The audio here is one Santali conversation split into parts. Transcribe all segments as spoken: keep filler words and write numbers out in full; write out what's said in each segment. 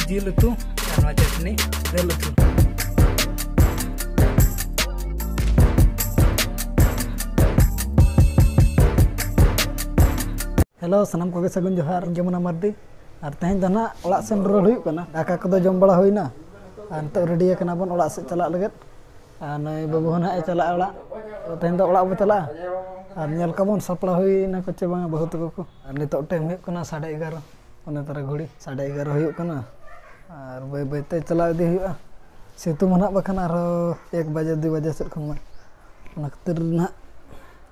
ᱡᱤᱞ ᱩᱛᱩ ᱟᱨ ᱱᱚᱣᱟ ᱪᱟᱹᱴᱱᱤ, ᱫᱟᱹᱞ ᱩᱛᱩ᱾ ᱦᱮᱞᱳ, ᱥᱟᱱᱟᱢ ᱠᱚᱜᱮ ᱥᱟᱹᱜᱩᱱ ᱡᱚᱦᱟᱨ, ᱡᱚᱢᱩᱱᱟ ᱢᱟᱨᱰᱤ᱾ ᱟᱨ ᱛᱮᱦᱮᱧ ᱫᱚ ᱱᱟᱦᱟᱜ ᱚᱲᱟᱜ ᱥᱮᱱ ᱨᱩᱣᱟᱹᱲ ᱦᱩᱭᱩᱜ ᱠᱟᱱᱟ᱾ ᱫᱟᱠᱟ ᱠᱚᱫᱚ ᱡᱚᱢ ᱵᱟᱲᱟ ᱦᱩᱭᱱᱟ ᱟᱨ ᱱᱤᱛᱚᱜ ᱨᱮᱰᱤ ᱟᱠᱟᱱᱟ ᱵᱚᱱ ᱚᱲᱟᱜ ᱥᱮᱫ ᱪᱟᱞᱟᱜ ᱞᱟᱹᱜᱤᱫ᱾ ᱟᱨ ᱱᱩᱭ ᱵᱟᱹᱵᱩ ᱦᱚᱸ ᱱᱟᱦᱟᱜ ᱮ ᱪᱟᱞᱟᱜᱼᱟ ᱚᱲᱟᱜ᱾ ᱛᱮᱦᱮᱧ ᱫᱚ ᱚᱲᱟᱜ ᱵᱚ ᱪᱟᱞᱟᱜᱼᱟ᱾ ᱟᱨ ᱧᱮᱞ ᱠᱟᱵᱚᱱ ᱥᱟᱯᱲᱟᱣ ᱦᱩᱭᱱᱟ ᱠᱚ ᱪᱮ ᱵᱟᱝᱟ ᱵᱟᱹᱦᱩ ᱛᱟᱠᱚ ᱠᱚ᱾ ᱟᱨ ᱱᱤᱛᱚᱜ ᱴᱟᱭᱤᱢ ᱦᱩᱭᱩᱜ ᱠᱟᱱᱟ ᱥᱟᱲᱮ ᱮᱜᱟᱨᱚ᱾ ᱚᱱᱮ ᱛᱟᱨᱟ ᱜᱷᱩᱲᱤ ᱥᱟᱲᱮ ᱮᱜᱟᱨᱚ ᱦᱩᱭᱩᱜ ᱠᱟᱱᱟ᱾ ᱟᱨ ᱵᱟᱹᱭ ᱵᱟᱹᱭ ᱛᱮ ᱪᱟᱞᱟᱣ ᱤᱫᱤ ᱦᱩᱭᱩᱜᱼᱟ᱾ ᱥᱤᱛᱩᱝ ᱦᱚᱸ ᱱᱟᱦᱟᱜ ᱵᱟᱠᱷᱟᱱ ᱟᱨᱦᱚᱸ ᱮᱠ ᱵᱟᱡᱮ, ᱫᱩᱭ ᱵᱟᱡᱮ ᱥᱮᱫ ᱠᱷᱚᱱ ᱢᱟ᱾ ᱚᱱᱟ ᱠᱷᱟᱹᱛᱤᱨ ᱱᱟᱦᱟᱜ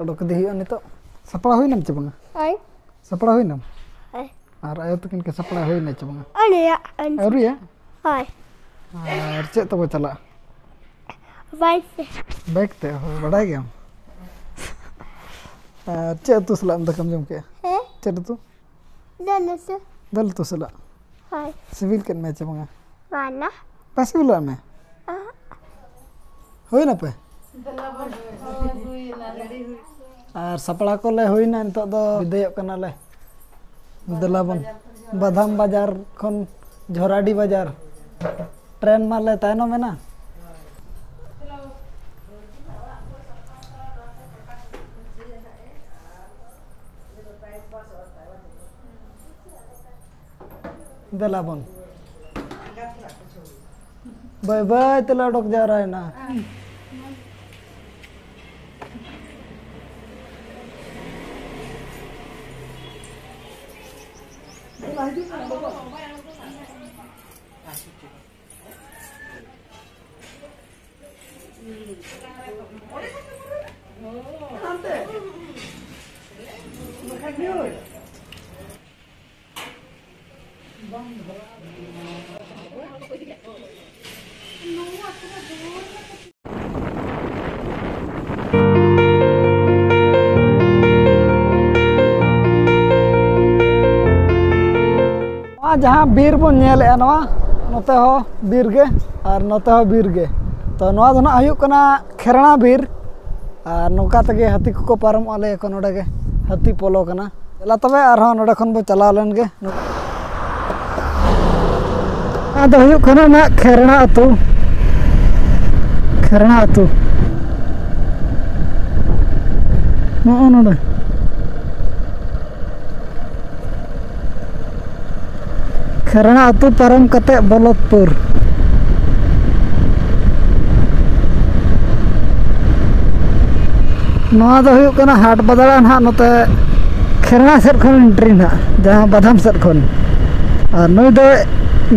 ᱚᱰᱚᱠ ᱤᱫᱤ ᱦᱩᱭᱩᱜᱼᱟ ᱱᱤᱛᱚᱜ᱾ ᱥᱟᱯᱲᱟᱣ ᱦᱩᱭᱱᱟᱢ ᱪᱮ ᱵᱟᱝᱟ? ᱦᱳᱭ᱾ ᱥᱟᱯᱲᱟᱣ ᱦᱩᱭᱱᱟᱢ? ᱦᱳᱭ᱾ ᱟᱨ ᱟᱭᱳ ᱛᱟᱹᱠᱤᱱ ᱠᱤᱱ ᱥᱟᱯᱲᱟᱣ ᱦᱩᱭᱱᱟ ᱪᱮ ᱵᱟᱝᱟ? ᱟᱹᱣᱨᱤᱭᱟ, ᱟᱹᱣᱨᱤ᱾ ᱟᱹᱣᱨᱤᱭᱟ? ᱦᱳᱭ᱾ ᱟᱨ ᱪᱮᱫ ᱛᱮᱵᱚ ᱪᱟᱞᱟᱜᱼᱟ? ᱵᱟᱭᱤᱠ ᱛᱮ᱾ ᱵᱟᱭᱤᱠ ᱛᱮ? ᱦᱳᱭ, ᱵᱟᱰᱟᱭ ᱜᱮᱭᱟᱢ᱾ ᱟᱨ ᱪᱮᱫ ᱩᱛᱩ ᱥᱟᱞᱟᱜ ᱮᱢ ᱫᱟᱠᱟᱢ ᱡᱚᱢ ᱠᱮᱜᱼᱟ? ᱦᱮᱸ? ᱪᱮᱫ ᱩᱛᱩ? ᱫᱟᱹᱞ ᱩᱛᱩ᱾ ᱫᱟᱹᱞ ᱩᱛᱩ ᱥᱟᱞᱟᱜ? ᱦᱳᱭ᱾ ᱥᱤᱵᱤᱞ ᱠᱮᱫ ᱢᱮᱭᱟ ᱪᱮ ᱵᱟᱝᱟ? ᱵᱟᱝᱟ᱾ ᱵᱟᱭ ᱥᱤᱵᱤᱞ ᱞᱮᱫ ᱢᱮ? ᱚᱦᱚᱸᱜ᱾ ᱦᱩᱭᱱᱟ ᱯᱮ? ᱟᱨ ᱥᱟᱯᱲᱟᱣ ᱠᱚᱞᱮ ᱦᱩᱭᱱᱟ, ᱱᱤᱛᱚᱜ ᱫᱚ ᱵᱤᱫᱟᱹᱭᱚᱜ ᱠᱟᱱᱟᱞᱮ᱾ ᱫᱮᱞᱟ ᱵᱚᱱ, ᱵᱟᱫᱟᱢ ᱵᱟᱡᱟᱨ ᱠᱷᱚᱱ ᱡᱷᱚᱨᱟᱰᱤ ᱵᱟᱡᱟᱨ᱾ ᱴᱨᱮᱱ ᱢᱟᱞᱮ ᱛᱟᱭᱱᱚᱢ ᱮᱱᱟ᱾ ᱫᱮᱞᱟ ᱵᱚᱱ᱾ ᱵᱟᱹᱭ ᱵᱟᱹᱭ ᱛᱮᱞᱮ ᱚᱰᱚᱠ ᱡᱟᱣᱨᱟᱭᱮᱱᱟ᱾ ᱱᱚᱣᱟ ᱡᱟᱦᱟᱸ ᱵᱤᱨ ᱵᱚᱱ ᱧᱮᱞᱮᱜᱼᱟ, ᱱᱚᱣᱟ ᱱᱚᱛᱮ ᱦᱚᱸ ᱵᱤᱨ ᱜᱮ ᱟᱨ ᱱᱚᱛᱮ ᱦᱚᱸ ᱵᱤᱨ ᱜᱮ᱾ ᱛᱚ, ᱱᱚᱣᱟ ᱫᱚ ᱱᱟᱜ ᱦᱩᱭᱩᱜ ᱠᱟᱱᱟ ᱠᱷᱮᱨᱬᱟ ᱵᱤᱨ᱾ ᱟᱨ ᱱᱚᱝᱠᱟ ᱛᱮᱜᱮ ᱦᱟᱹᱛᱤ ᱠᱚᱠᱚ ᱯᱟᱨᱚᱢᱚᱜᱼᱟ, ᱞᱟᱹᱭ ᱟᱠᱚ ᱱᱚᱰᱮ ᱜᱮ ᱦᱟᱹᱛᱤ ᱯᱚᱞᱚ ᱠᱟᱱᱟ᱾ ᱫᱮᱞᱟ ᱛᱚᱵᱮ ᱟᱨᱦᱚᱸ ᱱᱚᱰᱮ ᱠᱷᱚᱱ ᱵᱚ ᱪᱟᱞᱟᱣ ᱞᱮᱱ ᱜᱮ᱾ ᱟᱫᱚ ᱦᱩᱭᱩᱜ ᱠᱟᱱᱟ ᱱᱟᱜ ᱠᱷᱮᱨᱱᱟ ᱟᱹᱛᱩ᱾ ᱠᱷᱮᱨᱱᱟ ᱟᱹᱛᱩ᱾ ᱱᱚᱜᱼᱚ ᱱᱚᱰᱮ᱾ ᱠᱷᱮᱨᱱᱟ ᱟᱹᱛᱩ ᱯᱟᱨᱚᱢ ᱠᱟᱛᱮ ᱵᱚᱞᱚᱛᱯᱩᱨ᱾ ᱱᱚᱣᱟ ᱫᱚ ᱦᱩᱭᱩᱜ ᱠᱟᱱᱟ ᱦᱟᱴ ᱵᱟᱫᱽᱲᱟ ᱱᱟᱦᱟᱜ, ᱱᱚᱛᱮ ᱠᱷᱮᱨᱱᱟ ᱥᱮᱫ ᱠᱷᱚᱱ ᱮᱱᱴᱨᱤ ᱱᱟᱦᱟᱜ, ᱡᱟᱦᱟᱸ ᱵᱟᱫᱷᱟᱢ ᱥᱮᱫ ᱠᱷᱚᱱ᱾ ᱟᱨ ᱱᱩᱭ ᱫᱚ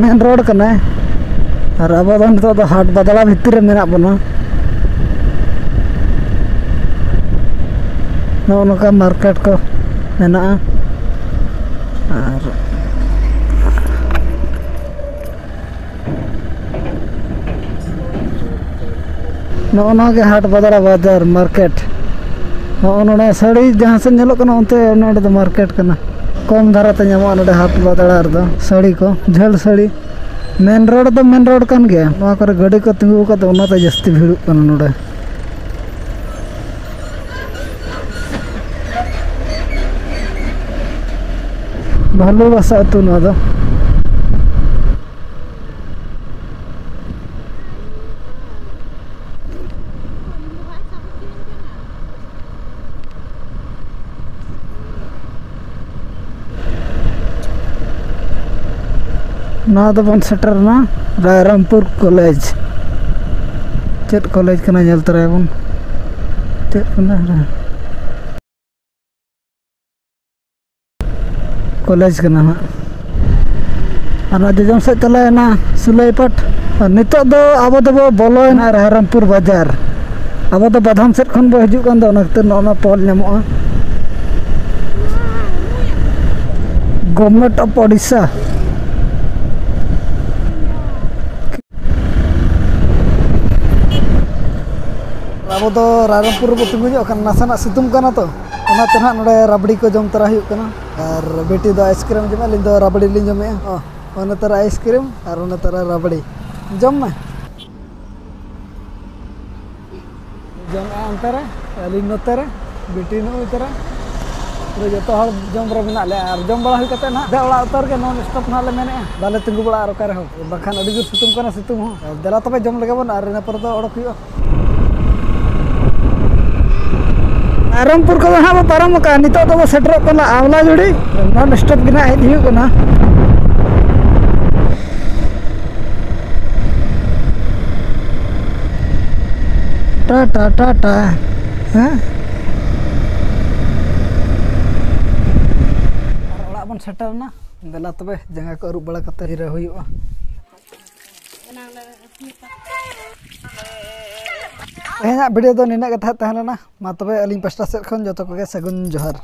ᱢᱮᱱ ᱨᱳᱰ ᱠᱟᱱᱟᱭ᱾ ᱟᱨ ᱟᱵᱚ ᱫᱚ ᱱᱤᱛᱚᱜ ᱫᱚ ᱦᱟᱴ ᱵᱟᱫᱽᱲᱟ ᱵᱷᱤᱛᱤᱨ ᱨᱮ ᱢᱮᱱᱟᱜ ᱵᱚᱱᱟ᱾ ᱱᱚᱜᱼᱚ ᱱᱚᱝᱠᱟ ᱢᱟᱨᱠᱮᱴ ᱠᱚ ᱢᱮᱱᱟᱜᱼᱟ᱾ ᱟᱨ ᱱᱚᱜᱼᱚ ᱱᱚᱣᱟ ᱜᱮ ᱦᱟᱴ ᱵᱟᱫᱽᱲᱟ ᱵᱟᱡᱟᱨ ᱢᱟᱨᱠᱮᱴ᱾ ᱱᱚᱜᱼᱚ ᱱᱚᱰᱮ ᱥᱟᱹᱲᱤ ᱡᱟᱦᱟᱸ ᱥᱮᱫ ᱧᱮᱞᱚᱜ ᱠᱟᱱᱟ, ᱚᱱᱛᱮ ᱱᱚᱰᱮ ᱫᱚ ᱢᱟᱨᱠᱮᱴ ᱠᱟᱱᱟ᱾ ᱠᱚᱢ ᱫᱷᱟᱨᱟ ᱛᱮ ᱧᱟᱢᱚᱜᱼᱟ ᱱᱚᱰᱮ ᱦᱟᱴ ᱵᱟᱫᱽᱲᱟ ᱨᱮᱫᱚ ᱥᱟᱹᱲᱤ ᱠᱚ, ᱡᱷᱟᱹᱞ ᱥᱟᱹᱲᱤ᱾ ᱢᱮᱱ ᱨᱳᱰ ᱫᱚ ᱢᱮᱱ ᱨᱳᱰ ᱠᱟᱱ ᱜᱮᱭᱟ᱾ ᱱᱚᱣᱟ ᱠᱚᱨᱮ ᱜᱟᱹᱰᱤ ᱠᱚ ᱛᱤᱸᱜᱩ ᱟᱠᱟᱫ ᱛᱮ ᱚᱱᱟᱛᱮ ᱡᱟᱹᱥᱛᱤ ᱵᱷᱤᱲᱚᱜ ᱠᱟᱱᱟ ᱱᱚᱰᱮ᱾ ᱵᱷᱟᱞᱩ ᱵᱟᱥᱟ ᱟᱹᱛᱩ ᱱᱚᱣᱟ ᱫᱚ᱾ ᱱᱚᱣᱟ ᱫᱚᱵᱚᱱ ᱥᱮᱴᱮᱨ ᱮᱱᱟ ᱨᱟᱭᱨᱚᱝᱯᱩᱨ ᱠᱚᱞᱮᱡᱽ᱾ ᱪᱮᱫ ᱠᱚᱞᱮᱡᱽ ᱠᱟᱱᱟ, ᱧᱮᱞ ᱛᱚᱨᱟᱭᱟᱵᱚᱱ᱾ ᱪᱮᱫ ᱠᱟᱱᱟ? ᱠᱚᱞᱮᱡᱽ ᱠᱟᱱᱟ ᱦᱟᱸᱜ᱾ ᱟᱨ ᱱᱚᱣᱟ ᱡᱚᱡᱚᱢ ᱥᱮᱫ ᱪᱟᱞᱟᱣᱮᱱᱟ ᱥᱩᱞᱟᱹᱭᱯᱟᱴ᱾ ᱟᱨ ᱱᱤᱛᱚᱜ ᱫᱚ ᱟᱵᱚ ᱫᱚᱵᱚ ᱵᱚᱞᱚᱭᱮᱱᱟ ᱨᱟᱭᱨᱚᱝᱯᱩᱨ ᱵᱟᱡᱟᱨ᱾ ᱟᱵᱚ ᱫᱚ ᱵᱟᱫᱷᱟᱢ ᱥᱮᱫ ᱠᱷᱚᱱ ᱵᱚ ᱦᱤᱡᱩᱜ ᱠᱟᱱ ᱫᱚ, ᱚᱱᱟ ᱠᱷᱟᱹᱛᱤᱨ ᱱᱚᱜᱼᱚ ᱱᱚᱣᱟ ᱯᱚᱞ ᱧᱟᱢᱚᱜᱼᱟ, Government of Odisha᱾ ᱟᱵᱚ ᱫᱚ ᱨᱟᱭᱨᱚᱝᱯᱩᱨ ᱨᱮᱵᱚ ᱛᱤᱸᱜᱩ ᱧᱚᱜ ᱠᱟᱱᱟ, ᱱᱟᱥᱮᱱᱟᱜ ᱥᱤᱛᱩᱝ ᱠᱟᱱᱟ ᱛᱚ, ᱚᱱᱟᱛᱮ ᱱᱟᱦᱟᱜ ᱱᱚᱰᱮ ᱨᱟᱵᱲᱤ ᱠᱚ ᱡᱚᱢ ᱛᱚᱨᱟ ᱦᱩᱭᱩᱜ ᱠᱟᱱᱟ᱾ ᱟᱨ ᱵᱤᱴᱤ ᱫᱚ ᱟᱭᱤᱥᱠᱨᱤᱢ ᱡᱚᱢᱮᱫᱼᱟ, ᱟᱹᱞᱤᱧ ᱫᱚ ᱨᱟᱵᱲᱤ ᱞᱤᱧ ᱡᱚᱢᱮᱫᱼᱟ᱾ ᱚ, ᱚᱱᱟ ᱛᱟᱨᱟ ᱟᱭᱤᱥᱠᱨᱤᱢ ᱟᱨ ᱚᱱᱟ ᱛᱟᱨᱟ ᱨᱟᱵᱲᱤ᱾ ᱡᱚᱢ ᱢᱮ᱾ ᱡᱚᱢᱮᱫᱼᱟ ᱚᱱᱛᱮ ᱨᱮ, ᱟᱹᱞᱤᱧ ᱱᱚᱛᱮ ᱨᱮ, ᱵᱤᱴᱤ ᱱᱚᱜᱼᱚᱭ ᱛᱟᱨᱟ᱾ ᱡᱚᱛᱚ ᱦᱚᱲ ᱡᱚᱢ ᱨᱮ ᱢᱮᱱᱟᱜ ᱞᱮᱭᱟ ᱟᱨ ᱡᱚᱢ ᱵᱟᱲᱟ ᱦᱩᱭ ᱠᱟᱛᱮ ᱱᱟᱦᱟᱜ ᱚᱲᱟᱜ ᱩᱛᱟᱹᱨ ᱜᱮ ᱱᱚᱱ ᱥᱴᱚᱯ ᱱᱟᱦᱟᱜ ᱞᱮ ᱢᱮᱱᱮᱫᱼᱟ᱾ ᱵᱟᱞᱮ ᱛᱤᱸᱜᱩ ᱵᱟᱲᱟᱜᱼᱟ ᱟᱨ ᱚᱠᱟ ᱨᱮᱦᱚᱸ, ᱵᱟᱝᱠᱷᱟᱱ ᱟᱹᱰᱤ ᱡᱳᱨ ᱥᱤᱛᱩᱝ ᱠᱟᱱᱟ ᱥᱤᱛᱩᱝ ᱦᱚᱸ᱾ ᱫᱮᱞᱟ ᱛᱚᱵᱮ ᱡᱚᱢ ᱞᱮᱜᱮ ᱵᱚᱱ ᱟᱨ ᱤᱱᱟᱹ ᱯᱚᱨᱮ ᱫᱚ ᱚᱰᱚᱠ ᱦᱩᱭᱩᱜᱼᱟ᱾ ᱨᱟᱭᱨᱚᱝᱯᱩᱨ ᱠᱚᱫᱚ ᱦᱟᱸᱜ ᱵᱚ ᱯᱟᱨᱚᱢ ᱟᱠᱟᱫᱼᱟ, ᱱᱤᱛᱚᱜ ᱫᱚᱵᱚ ᱥᱮᱴᱮᱨᱚᱜ ᱠᱟᱱᱟ ᱟᱢᱞᱟᱡᱩᱲᱤ᱾ ᱱᱚᱱ ᱥᱴᱚᱯ ᱜᱮ ᱱᱟᱦᱟᱜ ᱦᱮᱡ ᱦᱩᱭᱩᱜ ᱠᱟᱱᱟ᱾ ᱴᱟᱴᱟ ᱴᱟᱴᱟ᱾ ᱦᱮᱸ, ᱟᱨ ᱚᱲᱟᱜ ᱵᱚᱱ ᱥᱮᱴᱮᱨ ᱮᱱᱟ᱾ ᱫᱮᱞᱟ ᱛᱚᱵᱮ ᱡᱟᱸᱜᱟ ᱠᱚ ᱟᱹᱨᱩᱵ ᱵᱟᱲᱟ ᱠᱟᱛᱮ ᱡᱤᱨᱟᱹᱣ ᱦᱩᱭᱩᱜᱼᱟ᱾ ᱛᱮᱦᱮᱧᱟᱜ ᱵᱷᱤᱰᱤᱭᱳ ᱫᱚ ᱱᱤᱱᱟᱹᱜ ᱜᱮ ᱛᱟᱦᱮᱸ ᱛᱟᱦᱮᱸ ᱞᱮᱱᱟ᱾ ᱢᱟ ᱛᱚᱵᱮ ᱟᱹᱞᱤᱧ ᱯᱟᱥᱴᱟ ᱥᱮᱫ ᱠᱷᱚᱱ ᱡᱚᱛᱚ ᱠᱚᱜᱮ ᱥᱟᱹᱜᱩᱱ ᱡᱚᱦᱟᱨ᱾